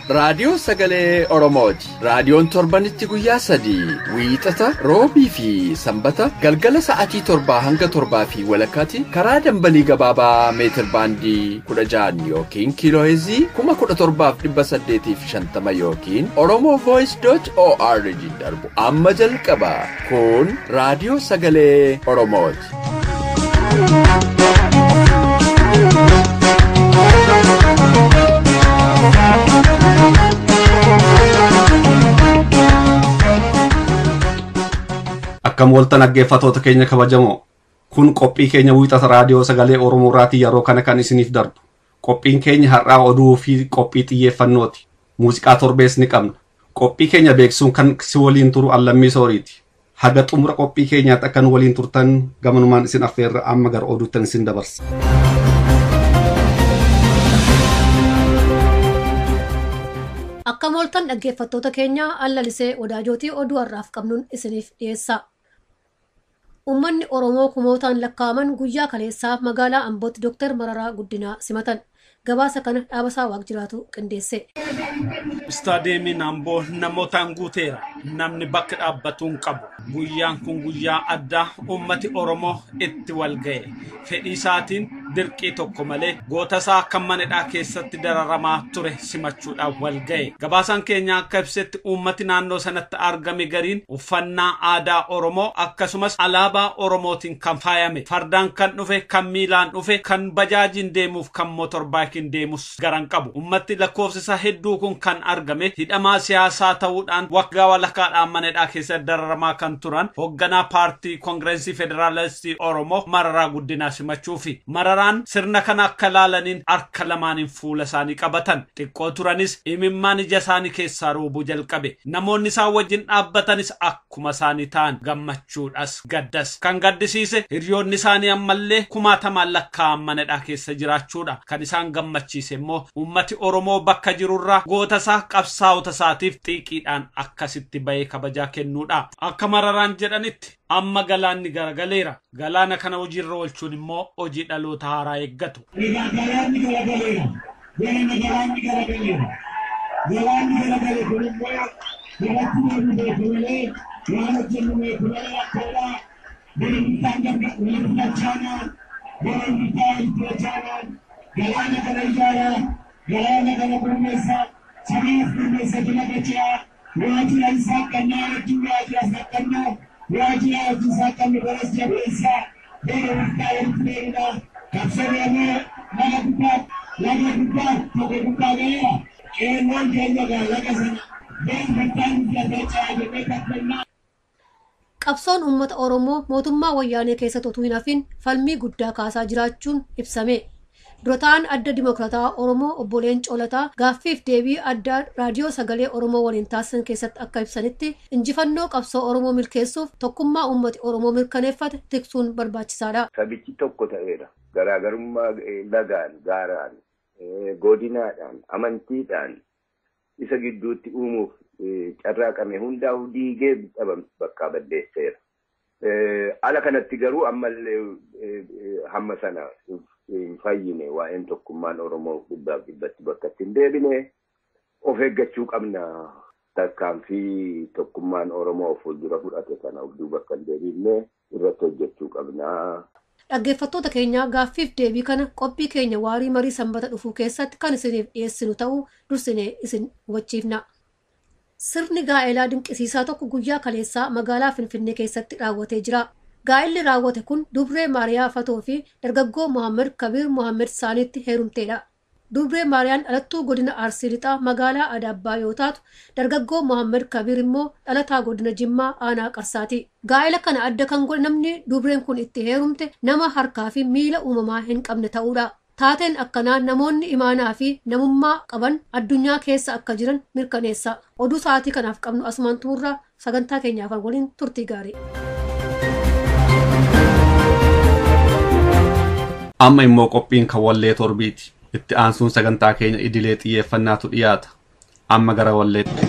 raadiyoo sagalee Oromooti. Raadiyoon torbanitti guyyaa 3 wiixata, roobii fi sanbata galgala sa'aatii 7 hanga 7:30 karaa dambalii gabaabaa meetir baandii 16 yookiin kiilooheezii 17,850 yookiin oromovoice.org darbu amma jalqaba. Kun raadiyoo sagalee Oromooti. Akkam waltan dhaggeeffattoota keenya kabajamoo, kun qophii keenya wiixata raadiyoo sagalee Oromoo irraatii yeroo kana kan isiniif darbu. Qophiin keenya har'aa oduu fi qophii xiyyeeffannooti. Muuziqaa torbees ni qabna. Qophii keenya beeksisuun kan si waliin turu Allammii Sooriiti. Haga xumura qophii keenyaatti akka nu waliin turtan gamanumaan isin affeerra. Amma gara oduuttan isin dabarsa. Akkam ooltan dhaggeeffattoota keenya, Allalisee Odaajootii oduu har'aaf qabnuun isiniif dhiyeessa. Uummanni Oromoo kumootaan lakkaa'aman guyyaa kaleessaa magaalaa Ambootti Dooktar Mararaa Guddinaa simatan. Gabaasa kana Dhaabasaa Waaqjiraatu qindeesse. Istaadiyeemiin Amboo namootaan guuteera. Namni bakka dhaabbatu hin qabu. Guyyaan kun guyyaa addaa uummati Oromoo itti wal ga'e. Fedhii isaatiin dirqii tokko malee goota isaa akka manadhaa keessatti dararamaa ture simachuudhaaf wal ga'e. Gabaasaan keenya akka ibsetti uummati naannoo sanatti argame gariin uffannaa aadaa Oromoo akkasumas alaabaa Oromootiin kan faayame, fardaan kan dhufe, kan miilaan dhufe, kan bajaajiin deemuuf kan motorbaakiin deemus garan qabu. Uummatti lakkoofsi isaa hedduu kun kan argame hidhamaa siyaasaa ta'uudhaan waggaa walakkaadhaan manadhaa keessatti dararamaa kan turan hoogganaa paartii Koongireensii Federaalistii Oromoo Mararaa Guddinaa simachuufi. Mararaan sirna kana akka laalaniin harka lamaaniin fuula isaanii qabatan. Xiqqoo turanis imimmaan ija isaanii keessaa roobuu jalqabe. Namoonni isaan wajjin dhaabbatanis akkuma isaanii ta'an gammachuudhas gaddas. Kan gaddisiise hiriyoonni isaanii ammallee kumaatamaan lakkaa'aman manadhaa keessa jiraachuudha. Kan isaan gammachiise immoo uummati Oromoo bakka jirurraa goota isaa qabsaa'ota isaatiif xiiqiidhaan akkasitti bahee kabajaa kennuudha. Akka Mararaan jedhanitti amma galaanni garagaleera. Galaana kana hojiirra oolchuun immoo hojii dhaloota haaraa eeggatu. Egaa galaanni garagaleera. Galaanni garagaleera. Galaanni garagale kun immoo irratti deemu beeku malee waan hojjennu beeku malee akkoodhaa walirraa walirraa chaanaa walirraa iddoo chaanaa galaana kana ijaaraa galaana kana gurmeessaa sabaaf gurmeessa jala gachaa waajjira isaa qannaa wajjin waajjira isaa qannaa waajjira wajjin isaa qannu baras jabeessaa beela walirraa walitti deemina qabsoo Oromoo laga gubbaa laga gubbaa tokko gubbaa ga'eera qeerroon keenya gaa laga sana Qabsoon uummata Oromoo mootummaa wayyaanee keessatti utuu hin hafin falmii guddaa kaasaa jiraachuun ibsame. Dura ta'an adda Dimokiraataa Oromoo obbo Leencoo Lataa gaaffiif deebii addaa raadiyoo sagalee Oromoo waliin taasisan keessatti akka ibsanitti injifannoo qabsoo Oromoo milkeessuuf tokkummaa uummati Oromoo mirkaneeffate tiksuun barbaachisaadha. Sabichi tokko ta'eera. Garaagarummaa lagaan, gaaraan, godinaadhaan, amantiidhaan isa gidduutti uumuuf carraaqame hundaa'u diigee bakka balleesseera. Ala kanatti garuu ammallee hamma sana hin fayyine waa'een tokkummaan Oromoo dhibbaaf dhibbatti bakka itti hin deebine of eeggachuu qabna. Tarkaanfii tokkummaan Oromoo fuuldura fudhate kana of duuba akka hin deebifne irratti hojjechuu qabna. Dhaggeeffattoota keenya, gaaffiif deebii kana qophii keenya waarii marii sanbata dhufuu keessatti kan isiniif dhiyeessinu ta'uu dursinee isin hubachiifna. Sirni gaa'elaa dinqisiisaa tokko guyyaa kaleessaa magaalaa Finfinnee keessatti raawwatee jira. Gaa'elli raawwate kun Dubree Maariyaa Fatoo fi dargaggoo Mohaammed Kabiir Mohaammed Saaniitti heerumteedha. Dubree Maariyaan dhalattuu godina Arsii Lixaa magaalaa Adaabbaa yoo taatu, dargaggoo Mohaammed Kabiir immoo dhalataa godina Jimmaa aanaa Qarsaati. Gaa'ela kana adda kan godhe namni dubreen kun itti heerumte nama harkaa fi miila uumamaa hin qabne ta'uudha. Taateen akkanaa namoonni imaanaa fi namummaa qaban addunyaa keessa akka jiran mirkaneessa. Oduu sa'aatii kanaaf qabnu asumaan xumurraa, sagantaa keenyaaf waliin turtii gaarii. Amma immoo qophiin kan wallee torbiiti. Itti aansuun sagantaa keenya idilee xiyyeeffannaatu dhiyaata. Amma gara walleetti.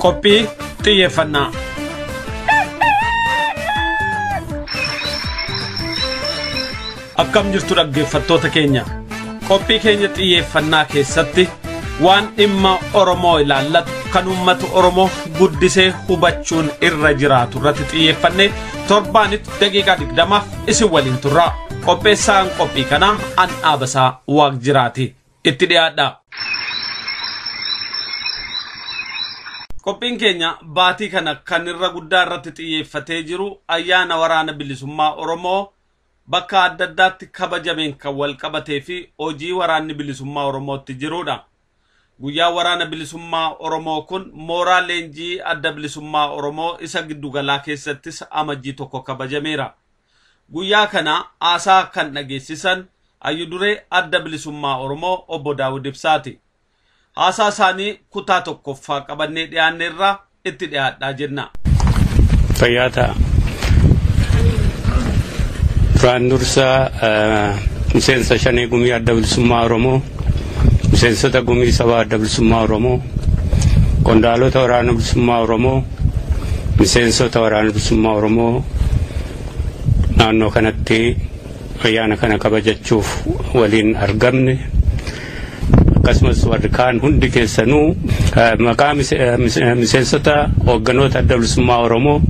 Qophii xiyyeeffannaa. Akkam jirtu dhaggeeffattoota keenya. Qophii keenya xiyyeeffannaa keessatti waan dhimma Oromoo ilaallatu kan uummata Oromoo guddisee hubachuun irra jiraatu irratti xiyyeeffannee torbaanitti daqiiqaa 20 isin waliin turra. Qopheessaan qophii kanaa an Dhaabasaa Waaqjiraati. Itti dhiyaadha. Qophiin keenya baatii kana kan irra guddaa irratti xiyyeeffatee jiru ayyaana waraana bilisummaa Oromoo bakka adda addaatti kabajameen kan wal qabatee fi hojii waraanni bilisummaa Oromootti jirudha. Guyyaa waraana bilisummaa Oromoo kun mooraa leenjii adda bilisummaa Oromoo isa giddugalaa keessattis amajjii 1 kabajameera. Guyyaa kana haasaa kan dhageessisan hayyuduree adda bilisummaa Oromoo obbo Daawud Ibsaati. Haasaa isaanii kutaa 1ffaa qabannee dhiyaanneerra itti dhiyaadhaa jenna. Fayyaa ta'a. Duraan dursa miseensa shanee gumii adda bilisummaa Oromoo, miseensota gumii sabaa adda bilisummaa Oromoo, qondaalota waraana bilisummaa Oromoo, miseensota waraana bilisummaa Oromoo naannoo kanatti ayyaana kana kabajachuuf waliin argamne, akkasumas warri kaan hundi keessanuu maqaa miseensota hoogganoota adda bilisummaa Oromoo,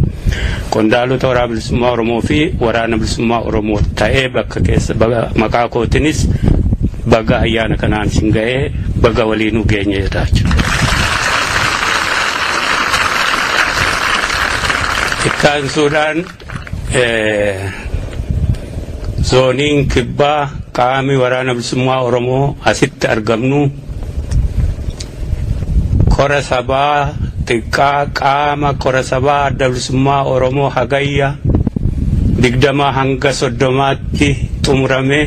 qondaalota waraana bilisummaa Oromoo fi waraana bilisummaa Oromoo ta'ee bakka keessa maqaa kootinis baga ayyaana kanaan isin ga'ee baga waliinuu geenye jedha jechuudha. Ittaansuudhaan zooniin kibbaa qaami waraana bilisummaa Oromoo asitti argamnu kora sabaa xiqqaa qaama kora sabaa adda bilisummaa Oromoo hagayya 20 hanga 30tti xumurame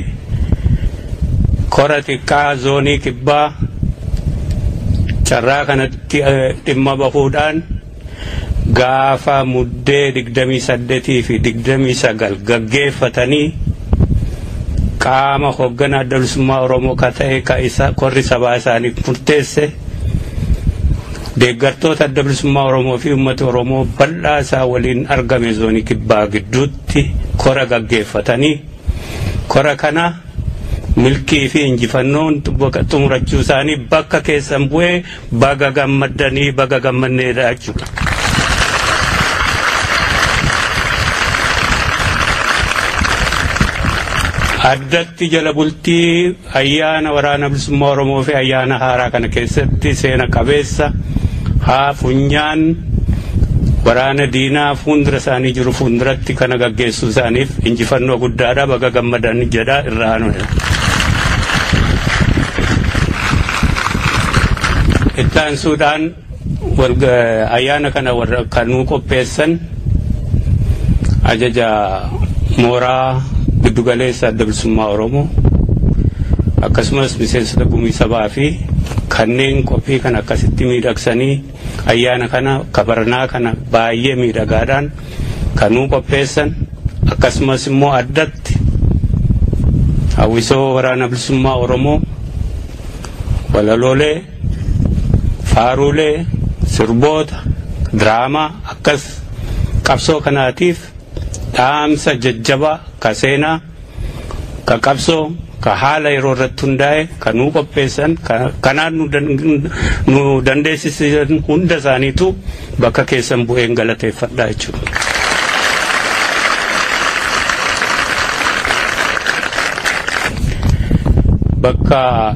kora xiqqaa zoonii kibbaa carraa kanatti dhimma bahuudhaan gaafa muddee 28 fi 29 gaggeeffatanii qaama hoogganaa adda bilisummaa Oromoo ka ta'e ka isa korri sabaa isaanii murteesse deeggartoota adda bilisummaa Oromoo fi uummata Oromoo bal'aa isaa waliin argame zoonii kibbaa gidduutti kora gaggeeffatanii kora kana milkii fi injifannoon xumurachuu isaanii bakka keessan bu'ee baga gammaddanii baga gammanneedha jechuudha. Addatti jala bultii ayyaana waraana bilisummaa Oromoo fi ayyaana haaraa kana keessatti seena qabeessa haa funyaan waraana diinaa fuuldura isaanii jiru fuulduratti kana gaggeessuu isaaniif injifannoo guddaadha baga gammadan jedha irraa aanu. Ittaansuudhaan ayyaana kana warra kanuu qopheessan ajaja mooraa giddugaleessa adda bilisummaa Oromoo akkasumas miseensota gumii sabaa fi kanneen qophii kana akkasitti miidhagsanii ayyaana kana kabarnaa kana baay'ee miidhagaadhaan kanuu qopheessan akkasumas immoo addatti hawwisoo waraana bilisummaa Oromoo walaloolee faaruulee sirboota diraamaa akkas qabsoo kanaatiif dhaamsa jajjabaa ka seenaa ka qabsoo ka haala yeroo irratti hundaa'e ka nuu qopheessan kanaan nu dandeessisan hunda isaaniitu bakka keessan bu'een galateeffadha jechuudha. Bakka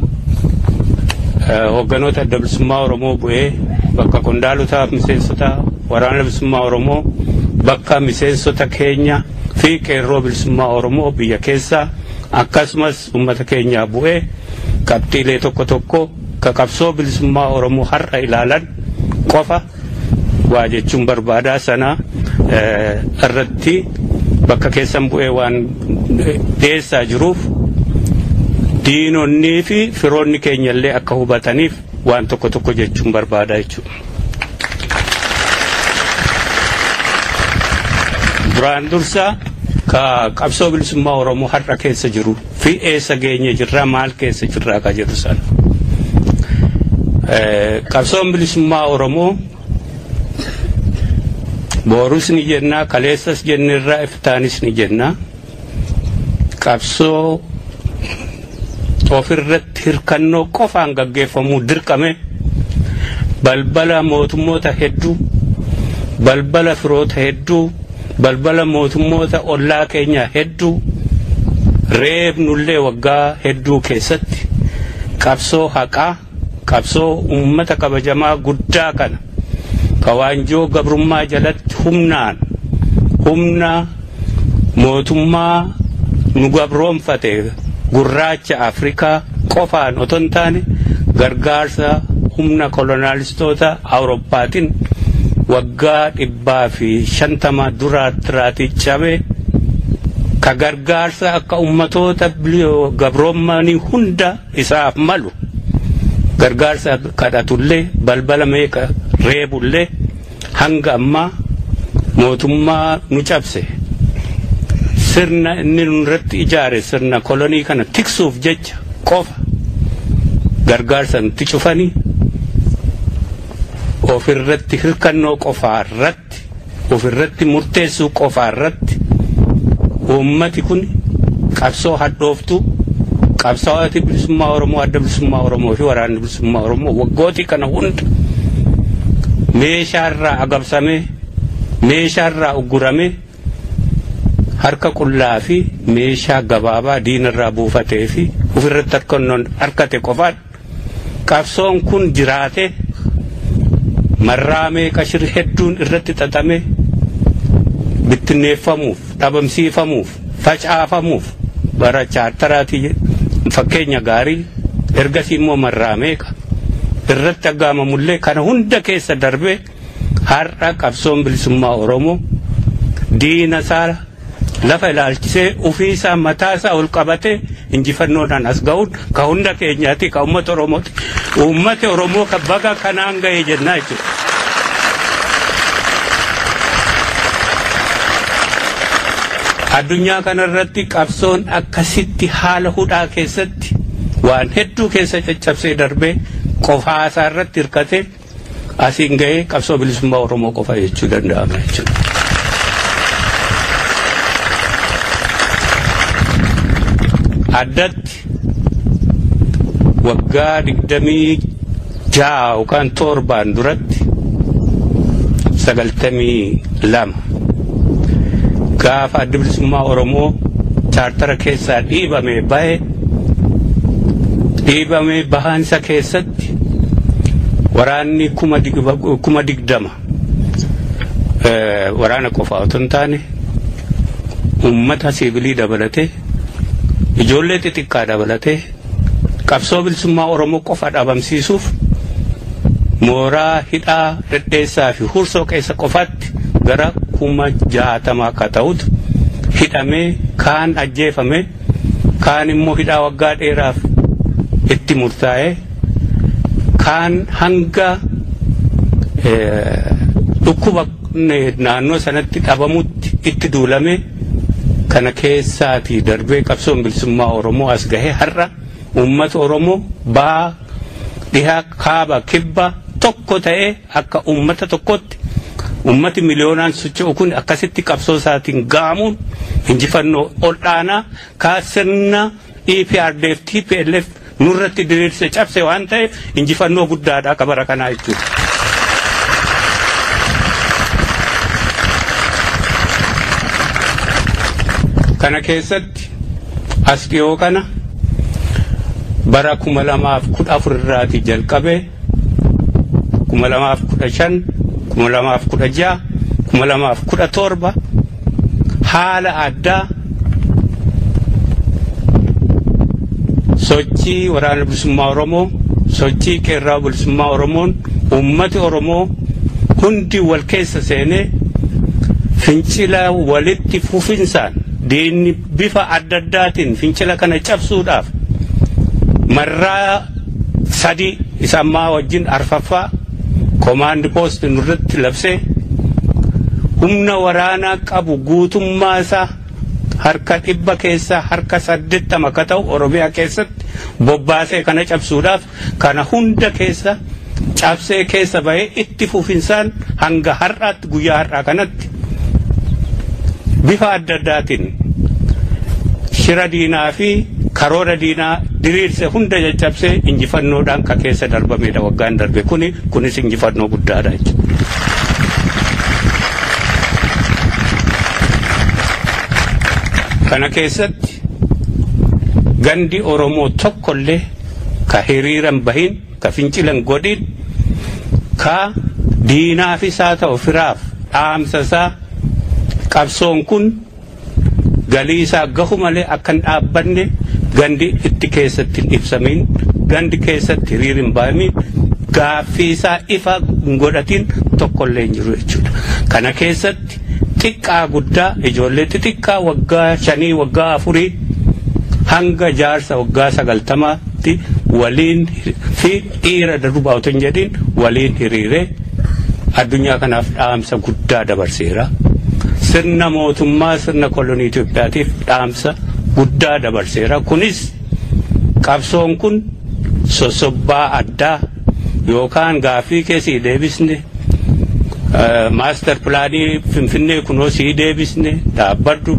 hoogganoota adda bilisummaa Oromoo bu'ee bakka qondaalotaa fi miseensota waraana bilisummaa Oromoo bakka miseensota keenya fi qeerroo bilisummaa Oromoo biyya keessaa akkasumas uummata keenyaa bu'ee qabxiilee tokko tokko ka qabsoo bilisummaa Oromoo har'a ilaalan qofa waa jechuun barbaadaa sana irratti bakka keessan bu'ee waan dhiyeessaa jiruuf diinonnii fi firoonni keenya illee akka hubataniif waan tokko tokko jechuun barbaadaa jechuudha. Duraan dursa ka qabsoo bilisummaa Oromoo har'a keessa jiru fi eessa geenye jirraa maal keessa jirraa ka jedhu sana. Qabsoon bilisummaa Oromoo Borus ni jennaa, kaleessas jennirraa, iftaanis ni jennaa. Qabsoo ofirratti hirkannoo qofaan gaggeeffamuu dirqame balbala mootummoota hedduu, balbala firoota hedduu, balbala mootummoota ollaa keenyaa hedduu reebnullee waggaa hedduu keessatti qabsoo haqaa, qabsoo uummata kabajamaa guddaa kana ka waanjoo gabrummaa jalatti humnaan humna mootummaa nu gabroonfate gurraacha Afrikaa qofaan otoo hin taane gargaarsa humna kolonaalistoota Awurooppaatiin waggaa 150 duraatti cabe ka gargaarsa akka ummatoota gabroomanii hunda isaaf malu gargaarsa kadhatullee balbala meeqa reebullee hanga ammaa mootummaa nu cabse sirna inni nurratti ijaare sirna kolonii kana tiksuuf jecha qofa gargaarsa nutti cufanii ofirratti hirkannoo qofaarratti ofirratti murteessuu qofaarratti uummati kun qabsoo hadhooftuu qabsaa'ota bilisummaa Oromoo, adda bilisummaa Oromoo fi waraanni bilisummaa Oromoo waggootii kana hunda meeshaarraa agabsamee meeshaarraa ugguramee harka qullaa fi meeshaa gabaabaa diinarraa buufatee fi ofirratti harkate qofaan qabsoon kun jiraate marraa meeqa shirri hedduun irratti xaxame bittinneeffamuuf, dhabamsiifamuuf, facaafamuuf bara chaartaraatii fakkeenya gaarii ergasii immoo marraa meeqa irratti aggaamamullee kana hunda keessa darbee har'a qabsoon bilisummaa Oromoo diina isaa lafa ilaalchisee ofii isaa mataa isaa ol qabatee injifannoodhaan as ga'uun ka hunda keenyaati, ka uummata Oromooti. Uummati Oromoo ka baga kanaan ga'e jennaa jechuudha. Addunyaa kanarratti qabsoon akkasitti haala hudhaa keessatti waan hedduu keessa caccabsee darbee qofaa isaa irratti hirkatee asiin ga'ee qabsoo bilisummaa Oromoo qofa jechuu danda'ama jechuudha. Addatti waggaa 26 yookaan 7 duratti 92 gaafa adda bilisummaa Oromoo chaartara keessaa dhiibamee bahe dhiibamee bahaansa keessatti waraanni 20,000 waraana qofaa otoo hin taane uummata siivilii dabalatee ijoollee xixiqqaa dabalatee qabsoo bilisummaa Oromoo qofa dhabamsiisuuf mooraa hidhaa dhedheessaa fi hursoo keessa qofaatti gara 60,000 akka ta'utu hidhamee kaan ajjeefame kaan immoo hidhaa waggaa dheeraaf itti murtaa'e kaan hanga dhukkuba naannoo sanatti dhabamutti itti duulame kana keessaatii darbee qabsoon bilisummaa Oromoo as gahee har'a uummata Oromoo baa dhihaa kaaba kibba tokko ta'ee akka uummata tokkotti uummati miliyoonaan socho'u kun akkasitti qabsoo isaatiin ga'amuun injifannoo ol aanaa kaa sirna EPRDF TPLF nurratti diriirse cabse waan ta'eef injifannoo guddaadha akka bara kanaa jechuudha. Kana keessatti as dhiyoo kana bara 2014 irraatii jalqabee 2015, 2016, 2017 haala addaa sochii waraana bilisummaa Oromoo, sochii qeerroo bilisummaa Oromoon uummati Oromoo hundi wal keessa seenee fincila walitti fufinsaan diinni bifa adda addaatiin fincila kana cabsuudhaaf marraa 3 isa ammaa wajjin arfaffaa komaand poost nurratti labsee humna waraanaa qabu guutummaa isaa harka 100 keessaa harka 80 akka ta'u Oromiyaa keessatti bobbaasee kana cabsuudhaaf kana hunda keessa cabsee keessa bahee itti fufinsaan hanga har'aatti guyyaa har'aa kanatti bifa adda addaatiin shira diinaa fi karoora diinaa diriirse hunda caccabsee injifannoodhaan ka keessa darbamedha waggaan darbe kuni kunis injifannoo guddaadha jechuudha. Kana keessatti gandi Oromoo tokkollee ka hiriiran bahin ka fincilan godhin ka diinaafis haa ta'u firaaf dhaamsa isaa qabsoon kun galii isaa gahu malee akka hin dhaabbanne gandi itti keessatti hin ibsamin gandi keessatti hiriir hin bahamin gaaffii isaa ifa hin godhatin tokkollee hin jiru jechuudha. Kana keessatti xiqqaa guddaa ijoollee xixiqqaa waggaa 5 waggaa 4 hanga jaarsa waggaa 90tti waliin fi dhiira darbaa otoo hin jedhin waliin hiriiree addunyaa kanaaf dhaamsa guddaa dabarseera. Sirna mootummaa sirna kolonii Itoophiyaatiif dhaamsa guddaa dabarseera. Kunis qabsoon kun sossobbaa addaa yookaan gaaffii keessi deebisne maaster pilaanii Finfinnee kunoo sii deebisne dhaabbadhu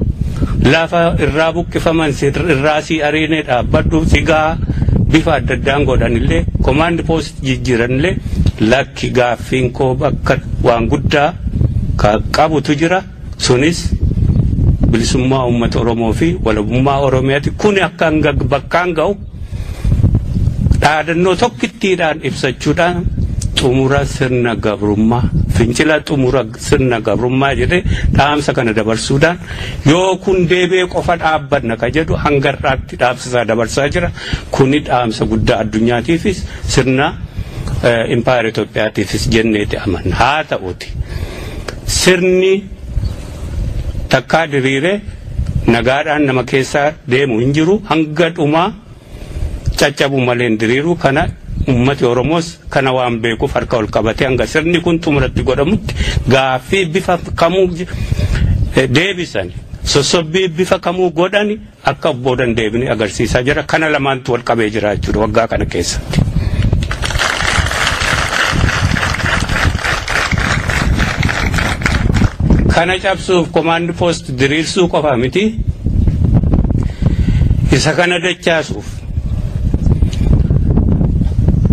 lafa irraa buqqifaman irraa sii ariine dhaabbadhu sigaa bifa adda addaan godhanillee komaand poost jijjiiranillee lakki gaaffiin koo bakka waan guddaa ka qabutu jira sunis bilisummaa uummata Oromoo fi walabummaa Oromiyaati kun akka bakkaan ga'u dhaadannoo tokkittiidhaan ibsachuudhaan xumura sirna gabrummaa fincila xumura sirna gabrummaa jedhee dhaamsa kana dabarsuudhaan yoo kun deebi'ee qofa dhaabbanna ka jedhu hanga har'aatti dhaamsa dabarsaa jira. Kuni dhaamsa guddaa addunyaatiifis sirna impaayera Itoophiyaatiifis jenneeti amanna. Haa ta'uti sirni takkaa diriiree nagaadhaan nama keessaa deemu hin jiru hanga dhumaa caccabu malee hin diriiru kana ummati Oromoos kana waan beekuuf harka ol qabatee hanga sirni kun xumuratti godhamutti gaaffii bifa kamuu deebisan sossobbii bifa kamuu godhani akka boodan deebine agarsiisaa jira. Kana lamaantu wal qabee jira jechuudha waggaa kana keessatti. Kana cabsuuf komaand poost diriirsuu qofa miti isa kana dachaasuuf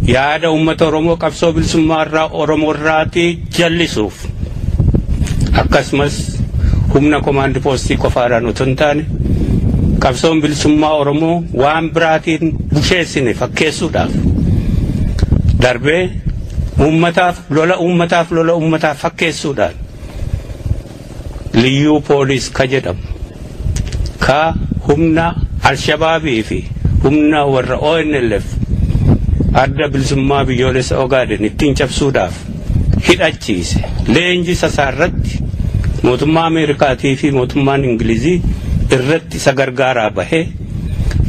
yaada uummata Oromoo qabsoo bilisummaa irraa Oromoo irraati jallisuuf akkasumas humna komaand poostii qofaadhaan otoo hin taane qabsoon bilisummaa Oromoo waan biraatiin busheessine fakkeessuudhaaf darbee uummataaf lola uummataaf fakkeessuudhaan liyyuu poolis ka jedhamu ka humna Alshabaabii fi humna warra ONLF adda bilisummaa biyyoolessa Ogaaden ittiin cabsuudhaaf hidhachiise leenji sasaarratti mootummaa Ameerikaatii fi mootummaan Ingilizii irratti isa gargaaraa bahee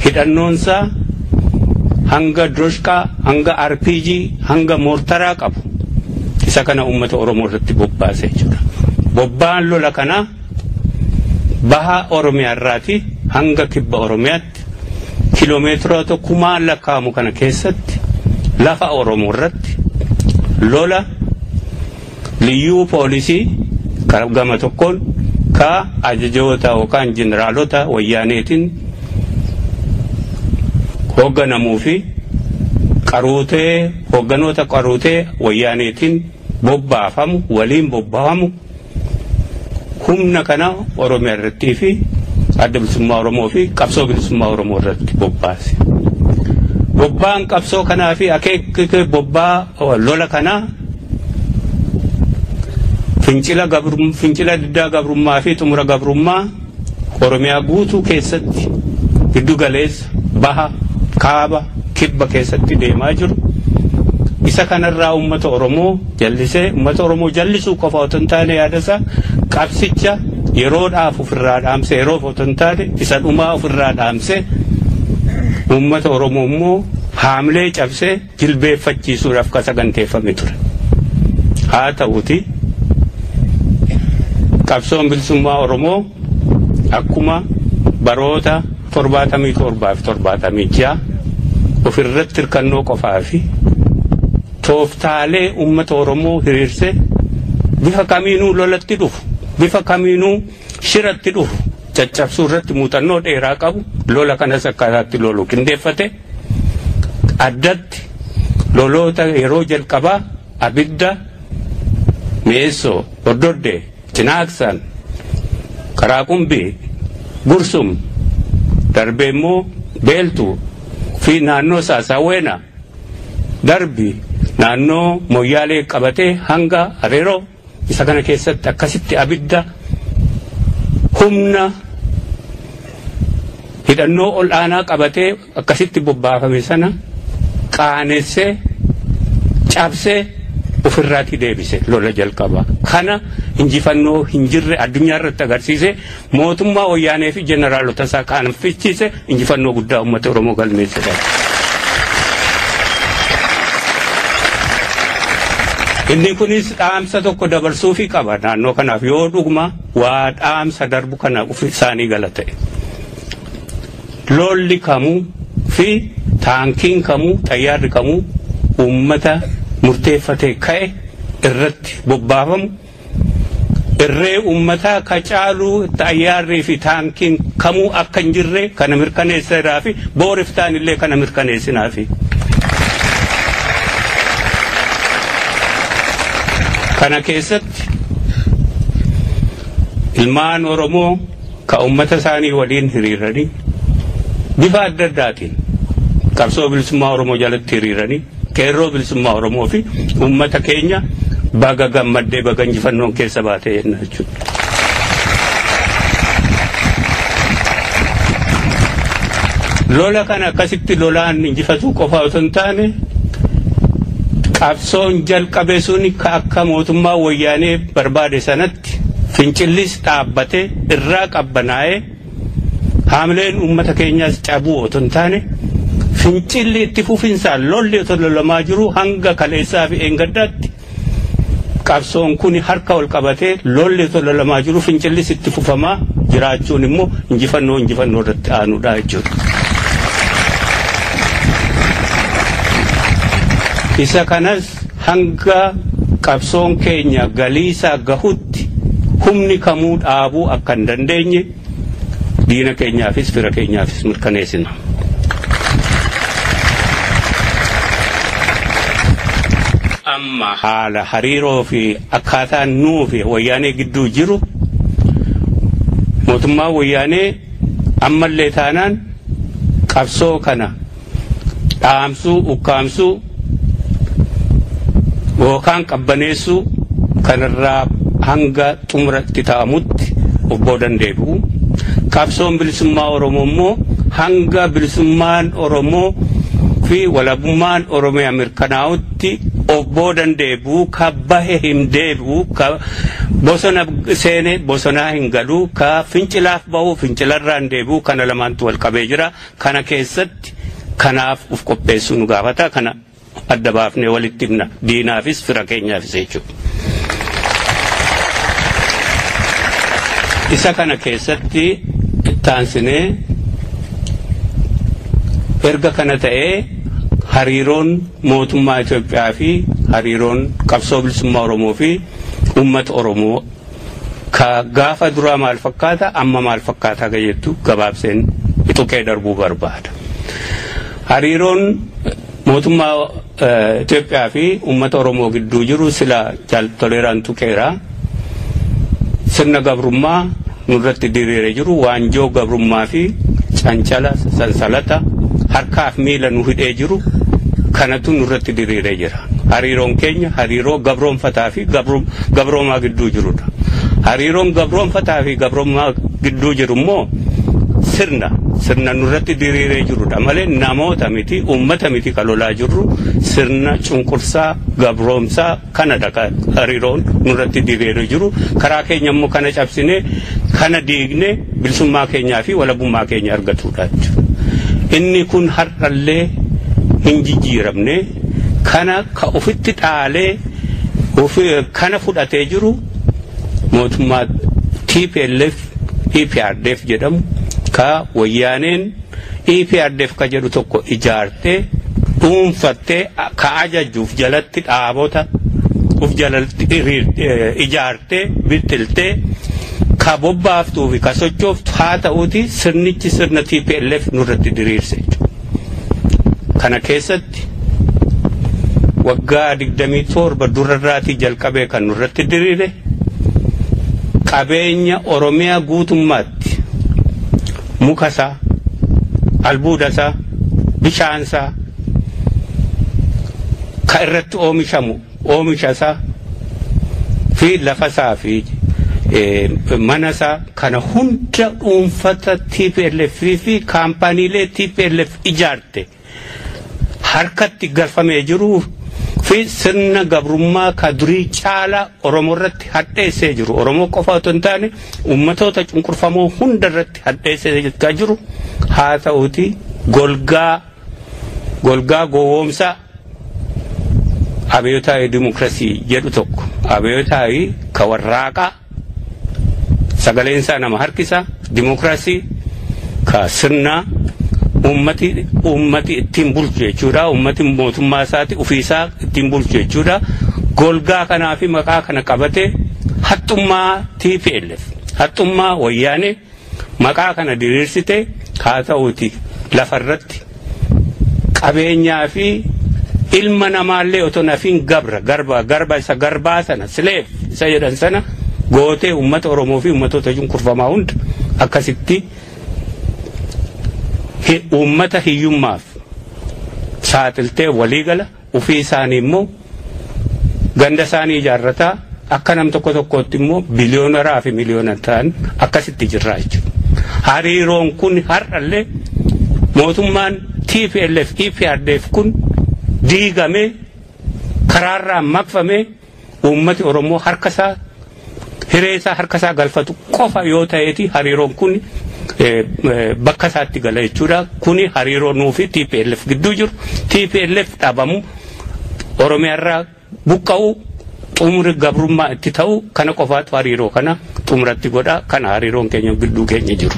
hidhannoonsaa hanga droshkaa hanga RPG hanga moortaraa qabu isa kana uummata Oromoo irratti bobbaasee jira. Bobbaan lola kanaa baha Oromiyaa irraati hanga kibba Oromiyaatti kiiloomeetiroota kumaan lakkaa'amu kana keessatti lafa Oromoo irratti lola liyyuu poolisii gama tokkoon ka ajajoota yookaan jeneraalota wayyaaneetiin hoogganamuu fi qaruutee hoogganoota qaruutee wayyaaneetiin bobbaafamu waliin bobbaafamu humna kana Oromiyaa irrattii fi adda bilisummaa Oromoo fi qabsoo bilisummaa Oromoo irratti bobbaase. Bobbaan qabsoo kanaa fi akeeka bobbaa lola kanaa fincila diddaa gabrummaa fi xumura gabrummaa Oromiyaa guutuu keessatti giddu galeessa baha kaaba kibba keessatti deemaa jiru. Isa kanarraa uummata Oromoo jallisee uummata Oromoo jallisuu qofa otoo hin taane yaadasaa qabsicha yeroodhaaf ofirraa dhaamse yeroof otoo hin taane isa dhumaa ofirraa dhaamse uummata Oromoo immoo haamlee cabsee jilbeeffachiisuudhaaf ka saganteeffame ture. Haa ta'uti qabsoon bilisummaa Oromoo akkuma baroota 77 fi 76 ofirratti hirkannoo qofaa fi Tooftaalee uummata Oromoo hiriirsee bifa kamiinuu lolatti dhufu, bifa kamiinuu shiratti dhufu caccabsuu irratti muuxannoo dheeraa qabu, lola kanas akkaataatti lolu qindeeffate, addatti loloota yeroo jalqabaa Abidda, Mi'eessoo, Hordodde, Cinaaqsan, Karaaqumbii, Gursum, darbee immoo Beeltuu fi naannoo Saasaawweena darbi naannoo Moyyaalee qabatee hanga Areeroo isa kana keessatti akkasitti abidda humna hidhannoo ol aanaa qabatee akkasitti bobbaafame sana qaanessee cabsee ofirraatti deebise lola jalqaba. Kana injifannoo hin jirre addunyaa irratti agarsiise, mootummaa wayyaanee fi jeneraalota isaa qaanfachiise, injifannoo guddaa uummata Oromoo galmeessedha. Inni kunis dhaamsa tokko dabarsuufii qaba naannoo kanaaf, yoo dhuguma waa dhaamsa darbu kana ofi isaanii gala ta'e. Lolli kamuu fi taankiin kamuu xayyaarri kamuu uummata murteeffatee ka'e irratti bobbaafamu, irree uummataa ka caalu xayyaarrii fi taankiin kamuu akka hin jirre kana mirkaneesseeraa fi booriftaan illee kana mirkaneessinaafi. Kana keessatti ilmaan Oromoo ka uummata isaanii waliin hiriiranii bifa adda addaatiin qabsoo bilisummaa Oromoo jalatti hiriiranii, qeerroo bilisummaa Oromoo fi uummata keenya baga gammaddee, baga injifannoon keessa baatee jenna jechuudha. Lola kana akkasitti lolaan injifatuu qofa osoo hin taane, qabsoon jalqabe sun akka mootummaa wayyaanee barbaade sanatti fincillis dhaabbatee irraa qabbanaa'ee haamileen uummata keenyaas cabuu otoo hin taane, fincilli itti fufinsaan lolli otoo lolamaa jiru hanga kaleessaa fi eengaddaatti qabsoon kun harka ol qabatee lolli otoo lolamaa jiru fincillis itti fufamaa jiraachuun immoo injifannoo injifannoo irratti aanuudha jechuudha. Isa kanas hanga qabsoon keenya galiisaa gahutti humni kamuu dhaabuu akka hin dandeenye diina keenyaafis fira keenyaafis mirkaneessina. Amma haala hariiroo fi akkaataan nuu fi wayyaanee gidduu jiru, mootummaa wayyaanee ammallee taanaan qabsoo kana dhaamsuu, ukkaamsuu yookaan qabbaneessuu kanarraa hanga xumuratti ta'amutti of boodan deebi'u. Qabsoon bilisummaa Oromoo immoo hanga bilisummaan Oromoo fi walabummaan Oromiyaa mirkanaa'utti of boodan deebi'u, ka bahe hin deebi'u, ka bosona seene bosonaa hin galu, ka fincilaaf bahu fincilarraa hin deebi'u, kana lamaantu wal qabee jira. Kana keessatti kanaaf of qopheessuu nu gaafata. Kana adda baafnee walitti himna diinaafis fira keenyaafis jechuudha. Isa kana keessatti ittaansinee erga kana ta'ee hariiroon mootummaa Itoophiyaa fi hariiroon qabsoo bilisummaa Oromoo fi uummata Oromoo ka gaafa duraa maal fakkaata, amma maal fakkaata ka jettu gabaabseen tuqee darbuu barbaada. Hariiroon mootummaa Itoophiyaa fi uummata Oromoo gidduu jiru sila Toleeraan tuqeera. Sirna gabrummaa nurratti diriiree jiru, waanjoo gabrummaa fi cancala sansalata harkaaf miila nu hidhee jiru kanatu nurratti diriiree jira. Hariiroon keenya hariiroo gabroonfataa fi gabroomaa gidduu jirudha. Hariiroon gabroonfataa fi gabroomaa gidduu jiru immoo sirna nurratti diriiree jirudha malee namoota miti, uummata miti kan lolaa jirru, sirna cunqursaa gabroomsaa kanadha hariiroon nurratti diriiree jiru. Karaa keenya immoo kana cabsinee kana diignee bilisummaa keenyaa fi walabummaa keenya argatudha jechuudha. Inni kun har'allee hin jijjiiramne, kana ka ofitti dhaalee kana fudhatee jiru mootummaa TPLF EPRDF jedhamu, ka wayyaaneen EPRDF ka jedhu tokko ijaartee Dhuunfattee ka ajajjuuf jalatti dhaabota uf jalatti ijaartee bittiltee ka bobbaaftuu fi ka sochooftu haa ta'uuti sirnichi sirna TPLF nurratti diriirse jechuudha. Kana keessatti waggaa 27 durarraatii jalqabee kan nurratti diriire qabeenya Oromiyaa guutummaatti mukasaa, albuudasaa, bishaansaa ka irratti oomishamu oomishasaa fi lafasaa fi manasaa kana hunda dhuunfata TPLF fi kaampaaniilee TPLF ijaarte harkatti galfamee jiruu fi sirna gabrummaa ka durii caalaa Oromoo irratti hadheessee jiru. Oromoo qofa otoo hin taane uummatoota cunqurfamoo hunda irratti hadheessee jiru haa ta'uuti golgaa gowwoomsaa abiyyootaayi dimokiraasii jedhu tokko abiyyootaayi ka warraaqaa sagaleensaa nama harkisa dimokiraasii ka sirnaa ummati ittiin bulchu jechuudha. Ummati mootummaa isaati ofiisaa ittiin bulchu jechuudha. Golgaa kanaa fi maqaa kana qabate haxxummaa TPLF haxxummaa wayyaanee maqaa kana diriirsite haa ta'uuti lafarratti qabeenyaa fi ilma namaallee otoo nafiin gabra garba garba isa garbaa sana sileef isa jedhan sana gootee ummata Oromoo fi ummatoota cunqurfamaa hunda akkasitti uummata hiyyummaaf saaxiltee waliigala ofii isaanii immoo ganda isaanii ijaarrataa akka nam tokko tokkootti immoo biliyoonaraa fi miliyoona ta'an akkasitti jirraa jechuudha. Hariiroon kun har'allee mootummaan TPLF EPRDF kun diigamee karaarraa maqfamee uummati Oromoo harkasaa hiree isaa harkasaa galfatu qofa yoo ta'eeti hariiroon kun bakka isaatti gala jechuudha. Kuni hariiroo nuu fi TPLF gidduu jiru. TPLF dhabamu Oromiyaarraa buqqa'u xumuri gabrummaa itti ta'u kana qofaatu hariiroo kana xumuratti godha. Kana hariiroon keenya gidduu keenya jiru.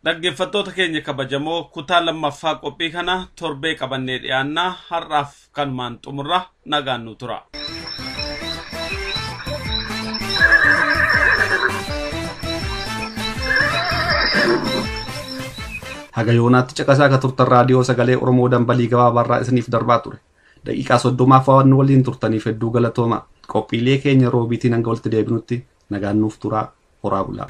Dhaggeeffattoota keenya kabajamoo kutaa lammaffaa qophii kana torbee qabannee dhiyaannaa har'aaf kanumaan xumurra nagaan nu tura. Haga yoonaatti caqasaa akka turtan raadiyoo sagalee Oromoo dambalii gabaabaarraa isiniif darbaa ture. Daqiiqaa 30 waan nu waliin turtaniif hedduu galatooma. Qophiilee keenya roobiitiin hanga walitti deebinutti nagaan nuuf turaa horaa bulaa.